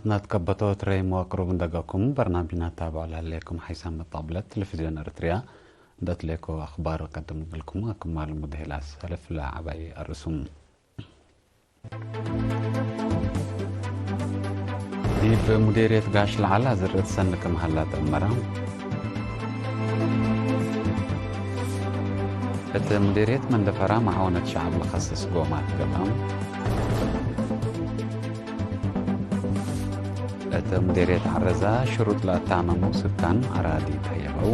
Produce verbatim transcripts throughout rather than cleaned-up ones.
ናትከበቶ ትረይም ወቅሩብ እንደገኩም በርናምጅና ታብዖ ለህሌኩም ሓይሳም መጣብለት ቴሌቪዝዮን ኤረትርያ እንደ ትሌኮ አክባር ቀድም እግልኩም። አክማል ሙድሄ ለአሰልፍ ለዐባይ አርእሱም። ዲብ ሙዴርየት ጋሽ ለዐል አዝርዕት ሰኒ ክም ሀላ ተአመረ። እት ሙዴርየት መንደፈራ መዓወነት ሸዐብ ለከስስ ጎማት ገብአ። እት ሙዴርየት ዐረዛ ሽሩጥ ለአታመመው ስካን አራዲ ተየበው።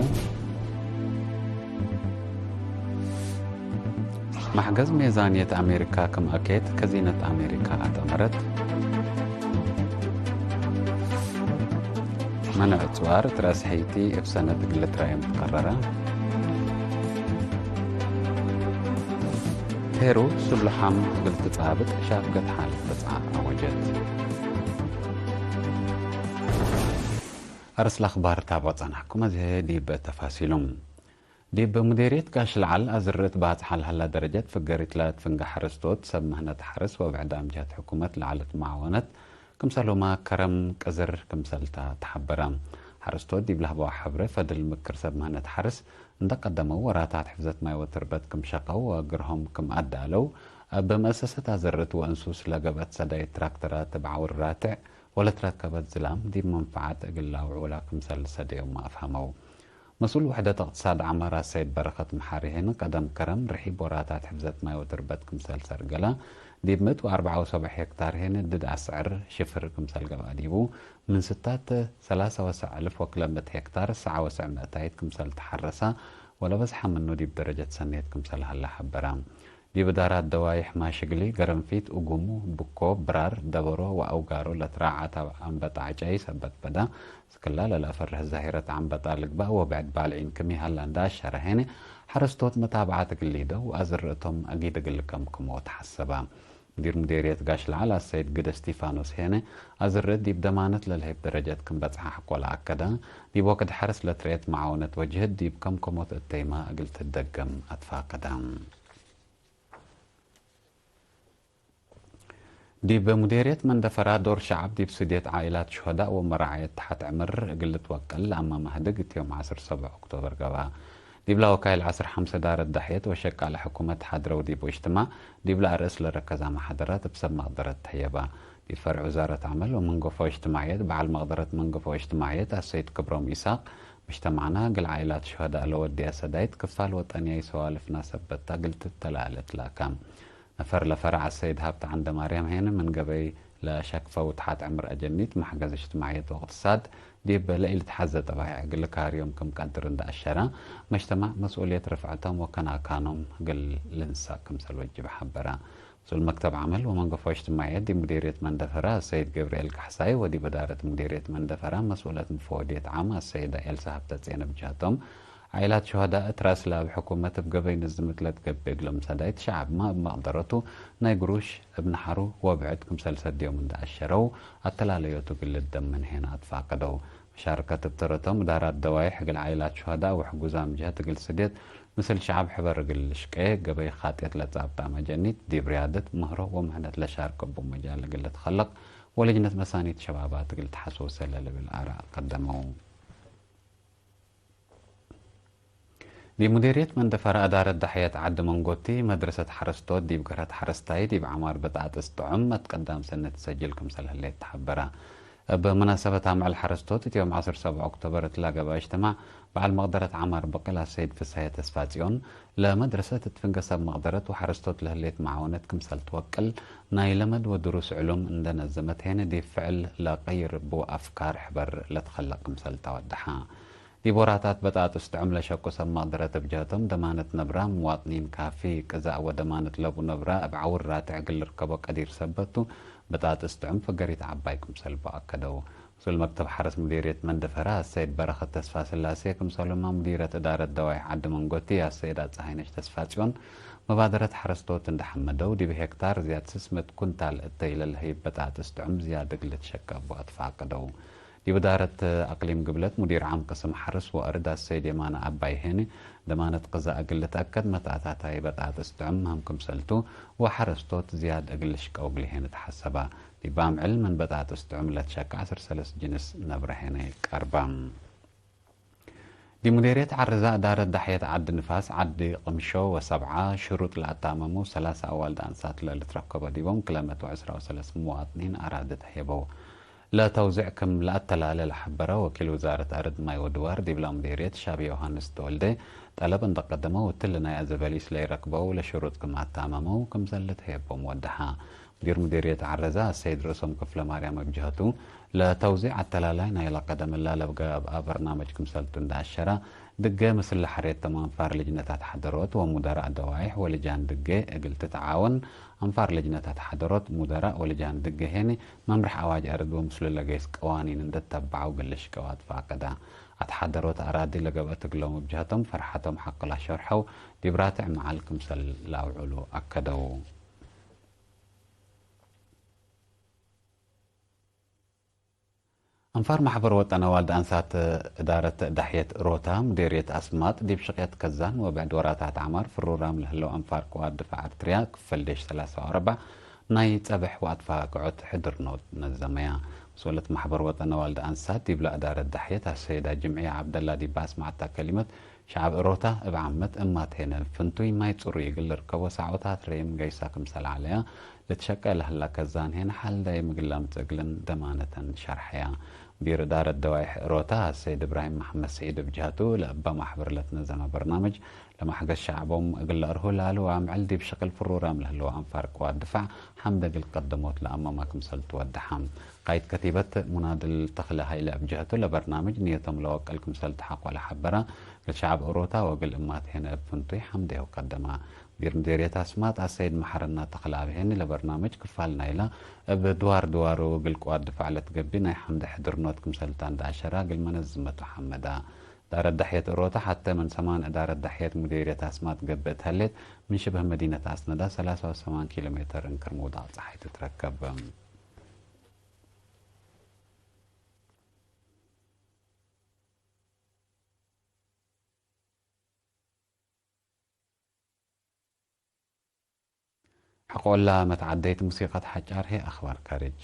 መሕገዝ ሜዛንየት አሜሪካ ክም አኬት ከዚነት አሜሪካ አጠመረት። መንዕ ጽዋር እት ረአስ ሐይቲ እብ ሰነት እግል ልትራየም ትቀረረ። ፔሩ ሱብ ለሓም እግል ትጻብጥ ሻፍገት ሓለት በጽዓ አወጀት። አርስ ለአክባር ታብዖ ጸናሕኩም፣ አዜ ዲብ ተፋሲሉም። ዲብ ሙዴርየት ጋሽ ለዐል አዝርዕት ባጽሓ ለሀላ ደረጀት ፍገሪት ለትፍንገ ሐረስቶት ሰብ ምህነት ሐርስ ወብዕዳም ጀህት ሕኩመት ለዐለት መዓወነት ክምሰልሁመ ከረም ቅዝር ክምሰልታ ተሐበረ። ሐረስቶት ዲብ ለሀበው ሐብሬ ፈድል ምክር ሰብ ምህነት ሐርስ እንደ ቀደመው ወራታት ሕፍዘት ማይ ወትርበት ክም ሸቀው ወእግርሆም ክም አዳለው እብ መአሰሰት አዝርዕት ወእንሱስ ለገብአት ሰዳይት ትራክተራት እብ ዐውር ራትዕ ወለትረከበት ዝላም ዲብ መንፈዓት እግል ለአውዑላ ክምሰል ሰደዮም አፍሀመው። መስኡል ውሕደት እቅትሳድ ዐማር አሰይድ በረከት መሓሪ ህን፣ ቀደም ከረም ርሒብ ወራታት ሕፍዘት ማይ ወትርበት ክምሰል ሰርገለ፣ ዲብ ምእት ወአርበዓ ወሰብዕ ሄክታር ህን ድድ አስዕር ሽፍር ክምሰል ገብአ ዲቡ፣ ምን ስታት ሰላሳ ወሰዕ እልፍ ወክለ ምእት ሄክታር ሰዓ ወሰዕ ምእታይት ክምሰል ተሐረሰ፣ ወለበዝሐ ምኑ ዲብ ደረጀት ሰኔት ክምሰል ሀለ ሐበረ። ዲብ እዳራት ደዋይሕ ማሽግሊ፣ ገረንፊት፣ ኡጉሙ፣ ብኮ፣ ብራር፣ ደበሮ ወአውጋሮ ለትረዓት አንበጣ ዐጨይ ሰበት በዳ፣ ክላ ለለአፈርህ ዛሂረት አንበጣ ልግባእ ወብዕድ ባልዒን ክም ይሀላ እንደ አሸረ ሄነ፣ ሐረስቶት መታብዓት እግል ሊደው ወአዝርዕቶም አጊድ እግል ልከምክሞ ተሐሰበ። ሙዲር ሙዴርየት ጋሽ ለዐል አሰይድ ግደ እስቲፋኖስ ሄነ፣ አዝርዕት ዲብ ደማነት ለልሄብ ደረጀት ክም በጽሐ ሐቆ ለአከደ፣ ዲብ ወክድ ሐርስ ለትረኤት መዓወነት ወጅህድ ዲብ ከምከሞት እተይማ እግል ትደገም አትፋቀደ። ዲብ ሙዴርየት መንደፈራ ዶር ሸዐብ ዲብ ስድየት ዓኢላት ሹሀዳእ ወመራዐየት ተሐት ዕምር እግል ልትወቀል ለአመ መህድግ እት ዮም ዐስር ሰብዕ ኦክቶበር ገብአ። ዲብላ ወካይል ዐስር ሐምሰ ዳረት ዳሕየት ወሸቃለ ሕኩመት ሐድረው ዲብ እጅትማዕ ዲብላ አርእስ ለረከዛ መሓደራት እብ ሰብ መቅደረት ተህየባ። ዲብ ፈርዕ ውዛረት ዐመል ወመንገፎ እጅትማዕየት በዐል መቅደረት መንገፎ እጅትማዕየት አሰይድ ክብሮም ኢሳቅ፣ ምጅተማዕና እግል ዓኢላት ሹሀዳእ ለወድየ ሰዳይት ክፋል ወጠንያይ ሰዋልፍና ሰበታ እግል ትተላለ ትላካ። ነፈር ለፈርዕ አሰይድ ሀብተ ዐንደማርያም ሄነ ምን ገበይ ለሸክፈው ተሓት ዕምር አጀኒት መሕገዝ እጅትማዕየት ወእቅትሳድ ዲብ ለኢልትሐዘ ጠባይዕ እግል ልካርዮም ክም ቀድር እንደ አሸረ፣ መጅተማዕ መስኡልየት ርፍዐቶም ወከናካኖም እግል ልንሰእ ክምሰል ወጅብ ሐበረ። መስኡል መክተብ ዐመል ወመንገፎ እጅትማዕየት ዲብ ሙዴርየት መንደፈራ አሰይድ ገብርኤል ካሕሳይ ወዲብ እዳረት ሙዴርየት መንደፈራ መስኡለት ሙፈወድየት ዓም አሰይደ ኤልሳ ሀብተጼን እብ ጀህቶም፣ ዓኢላት ሹሀዳእ እት ራስ ለአብ ሕኩመት እብ ገበይ ንዝምት ለትገብእ እግሎም ሰዳይት ሸዐብመ እብ መቅደረቱ ናይ ግሩሽ እብ ነሐሩ ወብዕድ ክምሰል ሰድዮም እንደ አሸረው፣ አተላለዮቱ እግል ልደምን ሄነ አትፋቀደው። መሻርከት እብ ተረቶም እዳራት ደዋይሕ እግል ዓኢላት ሹሀዳእ ወሕጉዛም ጀህት እግል ስድየት ምስል ሸዐብ ሕበር እግል ልሽቄ፣ ገበይ ኻጥየት ለጻብጣም አጀኒት ዲብ ርያደት፣ ምህሮ ወምህነት ለሻርክ እቡ መጃል እግል ልትከለቅ ወልጅነት መሳኒት ሸባባት እግል ተሐስውሰ ለልብል አራእ ቀደመው። ዲብ ሙዴርየት መንደፈራ እዳረት ዳሕየት ዐዲ መንጎቲ፣ መድረሰት ሐረስቶት ዲብ ገርሀት ሐረስታይ ዲብ ዐማር በጣጥስ ጥዑም መትቀዳም ሰነት ትሰጅል ክምሰል ህሌት ተሐበረ። እብ መናሰበት አምዕል ሐረስቶት እት ዮም ዐስር ሰብዕ ኦክቶበር እትላ ገብአ እጅትማዕ፣ በዐል መቅደረት ዐማር በቅል አሰይድ ፍስሀየ ተስፋጽዮን፣ ለመድረሰት እት ፍንገ ሰብ መቅደረት ወሐረስቶት ለህሌት መዓወነት ክምሰል ትወቅል፣ ናይ ለመድ ወድሩስ ዕሉም እንደ ነዘመት ሄነ ዲብ ፍዕል ለቀይር እቡ አፍካር ሕበር ለትከለቅ ክምሰል ተወደሐ። ዲብ ወራታት በጣጥስ ጥዑም ለሸቁ ሰብ መቅደረት እብ ጀህቶም፣ ደማነት ነብራ፣ ምዋጥኒን ካፊ ቅዛእ ወደማነት ለቡ ነብራ እብ ዐውር ራትዕ እግል ልርከቦ ቀዲር ሰበት ቱ፣ በጣጥስ ጥዑም ፈገሪት ዐባይ ክምሰል ቡ አከደው። መስኡል መክተብ ሐርስ ሙዲርየት መንደፈራ አሰይድ በረኸት ተስፋስላሴ፣ ክምሰልሁመ ሙዲረት እዳረት ደዋይሕ ዐዲ መንጎቲ አሰይድ አጸሃይነሽ ተስፋጽዮን፣ መባደረት ሐረስቶት እንደ ሐመደው፣ ዲብ ሄክታር ዝያድ ስስ ምእት ኩንታል እተይ ለልሀይብ በጣጥስ ጥዑም ዝያድ እግል ልትሸቀ እቡ አትፋቀደው። ዲብ እዳረት አቅሊም ግብለት ሙዲር ዓም ቅስም ሐርስ ወአርድ አሰይድ የማነ አባይ ሄኒ፣ ደማነት ቅዛእ እግል ልትአከድ መትአታታይ በጣጥስ ጥዑም ምህም ክምሰልቱ ወሐረስቶት ዝያድ እግል ልሽቀው እግል ሄኒ ተሐሰባ። ዲብ አምዕል ምን በጣጥስ ጥዑም ለትሸቀ ዐስር ሰለስ ጅንስ ነብረ ሄኒ ቀርባ። ዲብ ሙዴርየት ዐረዛ እዳረት ዳሕየት ዐድ ንፋስ፣ ዐድ ቅምሾ ወሰብዓ ሽሩጥ ለአታመመው ሰላሳ አዋልድ አንሳት ለልትረከቦ ዲቦም ክለ መት ወዕስራ ወሰለስ ሙዋጥኒን አራዲ ተሄበው። ለተውዜዕ ክም ለአተላለ ለሐበረ ወኪል ውዛረት አርድ ማይ ወድዋር ዲብላ ሙዴርየት ሻቢ ዮሃንስ ተወልደ፣ ጠለብ እንደ ቀደመው እትሊ ናይ አዘበሊስ ለኢረክበው ለሽሩጥ ክም አታመመው ክምሰል ልትሄቦም ወደሐ። ሙዲር ሙዴርየት ዐረዛ አሰይድ ርእሶም ክፍለማርያም እብ ጀህቱ፣ ለተውዜዕ አተላላይ ናይላ ቀደም እላ ለገብአ በርናመጅ ክምሰልቱ እንደ አሸራ፣ ድጌ ምስል ለሐሬተመ አንፋር ልጅነት አትሐደሮት ወሙደራእ ደዋይሕ ወልጃን ድጌ እግል ትትዓወን፣ አንፋር ልጅነት አትሐደሮት፣ ሙደራእ ወልጃን ድጌ ሄኒ መምርሕ አዋጅ አርድ ወምስሉ ለገይስ ቀዋኒን እንደ ተበዐው እግል ልሽቀው አትፋቀዳ። አትሐደሮት አራዲ ለገብአት እግሎም እብ ጀህቶም ፈርሐቶም ሐቆላ ሸርሐው፣ ዲብ ራትዕ መዓል ክምሰል ለአውዕሉ አከደው። አንፋር ማሕበር ወጠን አዋልድ አንሳት እዳረት ዳሕየት ሮታ፣ ሙዴርየት አስማጥ፣ ዲብ ሽቅየት ከዛን ወብዕድ ወራታት ዐማር ፍሩራም ለህለው አንፋር ቅዋት ድፋዕ ኤርትርያ ክፈል ዴሽ ሰላሳ ወአርበዕ ናይ ጸብሕ ወአትፋቅዖት ሕድር ኖት ነዘመያ። መስኡለት ማሕበር ወጠን አዋልድ አንሳት ዲብለ እዳረት ዳሕየት አሰይዳ ጅምዕየ ዐብደላ ዲብ አስመዐታ ከሊመት፣ ሸዐብ እሮታ እብ ዓመት እማት ሄነ እብ ፍንቱይ ማይ ጽሩይ እግል ልርከቦ ሳዖታት ረይም ገይሳ ክምሰል ዐለያ፣ ልትሸቀ ለህላ ከዛን ሄነ ሐል ዳይም እግል ለአምጽእ እግልን ደማነተን ሸርሐያ። ሙዲር እዳረት ደዋይሕ እሮታ አሰይድ እብራሂም መሐመድ ሰዒድ እብ ጀህቱ፣ ለእበ ማሕበር ለትነዘመ በርናምጅ ለማሕገዝ ሸዐቦም እግል ለአርሁ ላሉ አምዕል ዲብ ሽቅል ፍሩራም ለህለው አንፋር ቅዋት ድፋዕ ሐምደ እግል ቀደሞት ለአመማ ክምሰል ትወደሐ። ቃይድ ከቲበት ሙናድል ተኽለ ሀይለ እብ ጀህቱ ለበርናምጅ ንየቶም ለወቅል ክምሰል ተሐቆ ለሐበረ፣ እግል ሸዐብ እሮታ ወእግል እማት ሄነ እብ ፍንቱይ ሐምዴሁ ቀደማ። ሙዲር ምዴርየት አስማጥ አሰይድ መሐረና ተኽለ አብሄኒ ለበርናምጅ ክፋል ናይላ እብ ድዋር ድዋሩ እግል ቅዋት ድፋዕ ለትገብእ ናይ ሐምደ ሕድርኖት ክምሰልታ እንደ አሸራ እግል መነዝመቱ ሐመዳ። እዳረት ዳሕየት እሮታ ሐቴ ምን ሰማን እዳረት ዳሕየት ሙዴርየት አስማጥ ገብእ እት ሀሌት፣ ምን ሽብህ መዲነት አስነዳ ሰላሳ ወሰማን ኪሎ ሜትር እንክር ምውዳቅ ጸሓይ ትትረከብ። ሐቆላ መትዓደይት ሙሲቀት ሐጫር ህይ አኽባር ካርጅ።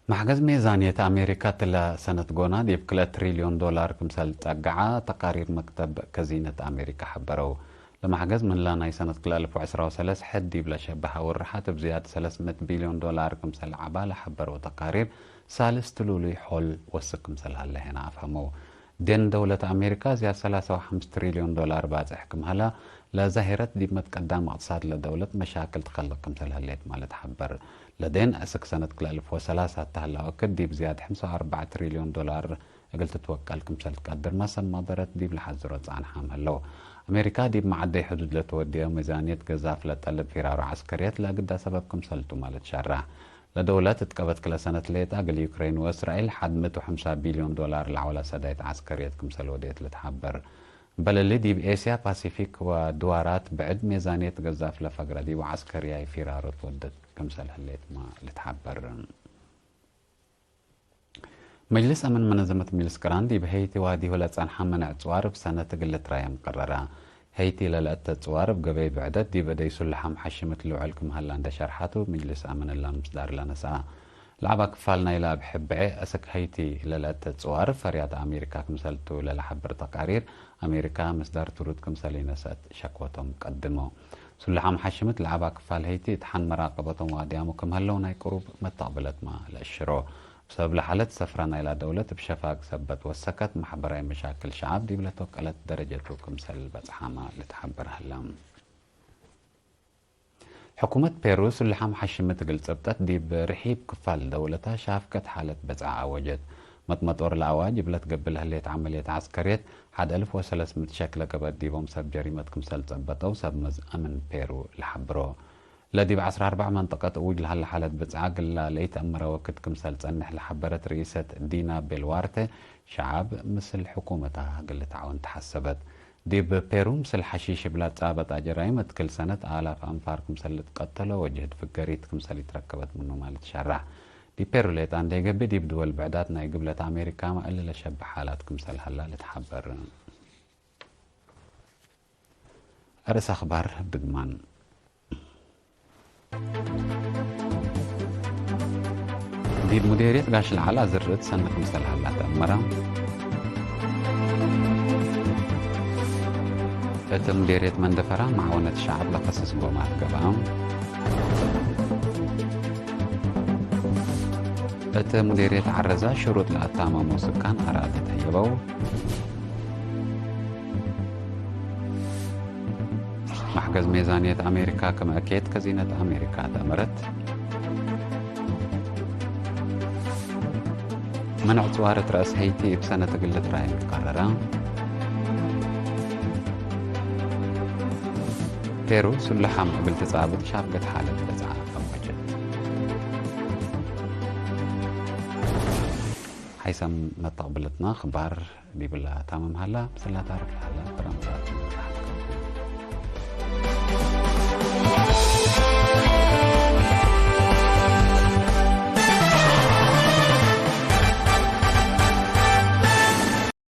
መሕገዝ ሜዛንየት አሜሪካ እትለ ሰነት ጎና ዲብ ክልኤ ትሪልዮን ዶላር ክምሰል ጸግዐ ተቃሪር መክተብ ከዚነት አሜሪካ ሐበረው። ለመሕገዝ ምንላ ናይ ሰነት ክልኤ አልፍ ወዕስራ ወሰለስ ሕድ ዲብ ለሸበሐ ውርሓት እብ ዝያድ ሰለስ ምእት ቢልዮን ዶላር ክምሰል ዐባ ለሐበረው ተቃሪር፣ ሳልስ ትሉሉይ ሖል ወስክ ክምሰል ሀለ ሄነ አፍሀመው። ዴን ደውለት አሜሪካ ዝያድ ሰላሳ ወሐምስ ትሪልዮን ዶላር ባጽሕ ክም ሀላ ለዛሂረት፣ ዲብ መትቀዳም እቅትሳድ ለደውለት መሻክል ትከልቅ ክምሰል ህሌት ማ ልትሐበር። ለዴን እስክ ሰነት ክልኤ አልፍ ወሰላሳ እተ ሀላ ወክድ ዲብ ዝያድ ሐምሳ ወአርበዕ ትሪልዮን ዶላር እግል ትትወቀል ክምሰል ትቀድር መሰል መቅደረት ዲብ ለሐዝሮ ጻንሓም ህለው። አሜሪካ ዲብ መዓደይ ሕዱድ ለትወድየው ሚዛንየት ገዛፍ ለጠልብ ፊራሮ ዐስከርየት ለእግዳ ሰበብ ክምሰልቱ ማ ልትሸረሕ። ለደውለት እት ቀበት ክለ ሰነት ሌጠ እግል ዩክሬን ወእስራኤል ሐድ ምእት ወሐምሳ ቢልዮን ዶላር ለዐውላ ሰዳይት ዐስከርየት ክምሰል ወዴት ልትሐበር። በልሊ ዲብ ኤስያ ፓሲፊክ ወድዋራት ብዕድ ሜዛንየት ገዛፍ ለፈግረ ዲቡ ዐስከርያይ ፊራሮ ትወድት ክምሰል ህሌት ማ ልትሐበር። መጅልስ አምን መነዘመት ሚልስ ቅራን ዲብ ሄይቲ ዋዲሁ ለጸንሐ መነዕ ጽዋር እብ ሰነት እግል ልትራየም ቀረረ። ሄይቲ ለለአተ ጽዋር እብ ገበይ ብዕደት ዲብ እደይ ሱልሓም ሐሽምት ልውዕል ክም ሀላ እንደ ሸርሐቱ፣ መጅልስ አምን እላ ምስዳር ለነስአ። ለዐባ ክፋል ናይላ እብ ሕብዔ አሰክ ሄይቲ ለለአተ ጽዋር ፈርያት አሜሪካ ክምሰልቱ ለለሐብር ተቃሪር፣ አሜሪካ ምስዳር ትሩድ ክምሰል ኢነስአት ሸክወቶም ቀድሞ። ሱልሓም ሐሽምት ለዐባ ክፋል ሄይቲ እት ሐን መራቀበቶም ወአድያሙ ክም ሀለው ናይ ቅሩብ መተቅብለትመ ለእሽሮ። ብሰበብ ለሓለት ሰፍረ ናይላ ደውለት እብ ሸፋግ ሰበት ወሰከት፣ መሕበራይ መሻክል ሸዓብ ዲብ ለትወቀለት ደረጀቱ ክምሰል በጽሓመ ልትሐበር ሀለ። ሕኩመት ፔሩ ሱልሓም ሐሽምት እግል ጸብጠት ዲብ ርሒብ ክፋል ደውለታ ሻፍቀት ሓለት በጽዓ አወጀት። መጥመጦር ለአዋጅ እብ ለትገብእ ለህሌት ዐመልየት ዐስከርየት ሐድ አልፍ ወሰለስ ምእት ሸክለ ገበእ ዲቦም ሰብ ጀሪመት ክምሰል ጸበጠው ሰብ መዝ አምን ፔሩ ለሐብሮ። ለዲብ ዐስራ አርበዕ መንጠቀት እውጅ ለሀለ ሓለት ብጽዓ እግላ ለኢተአመረ ወክድ ክምሰል ጸንሕ ለሐበረት ርኢሰት ዲና ቤልዋርተ፣ ሸዓብ ምስል ሕኩመታ እግል ልትዓወን ተሐሰበት። ዲብ ፔሩ፣ ምስል ሐሺሽ እብ ለትጻበጠ ጀራይም እት ክል ሰነት አላፍ አንፋር ክምሰል ልትቀተሎ ወጅህድ ፍገሪት ክምሰል ኢትረከበት ምኑ ማለት ሸረሕ። ዲብ ፔሩ ሌጣ እንዴ ገብእ፣ ዲብ ድወል ብዕዳት ናይ ግብለት አሜሪካመ እሊ ለሸብሕ ሓላት ክምሰል ሀላ ልትሓበር። አርእስ አኽባር እብ ድግማን። ዲብ ሙዴርየት ጋሽ ለዐላ ዝርእ ሰኒ ክምሰል ሀላ ተአመረ። እት ሙዴርየት መንደፈራ መዓወነት ሸዐብ ለከስስ ጎማት ገብአ። እት ሙዴርየት ዐረዛ ሽሩጥ ለአታመሙ ስካን አራዲ ተህየበው። መሕገዝ ሜዛንየት አሜሪካ ክም እኬት ከዚነት አሜሪካ ተአመረት። መንዕ ጽዋርት ረአስ ሀይቲ እብ ሰነት እግል ልትራየም ቀረረ። ፔሩ፣ ሱልሓም እግል ትጻብጥ ሻፍገት ሓለት በጽሐ አወጀት። ሐይሰም መተቅብልትና አኽባር ዲብላ ታምም ሀላ፣ ምስላ ታርፍ ለሀላ ፕሮግራም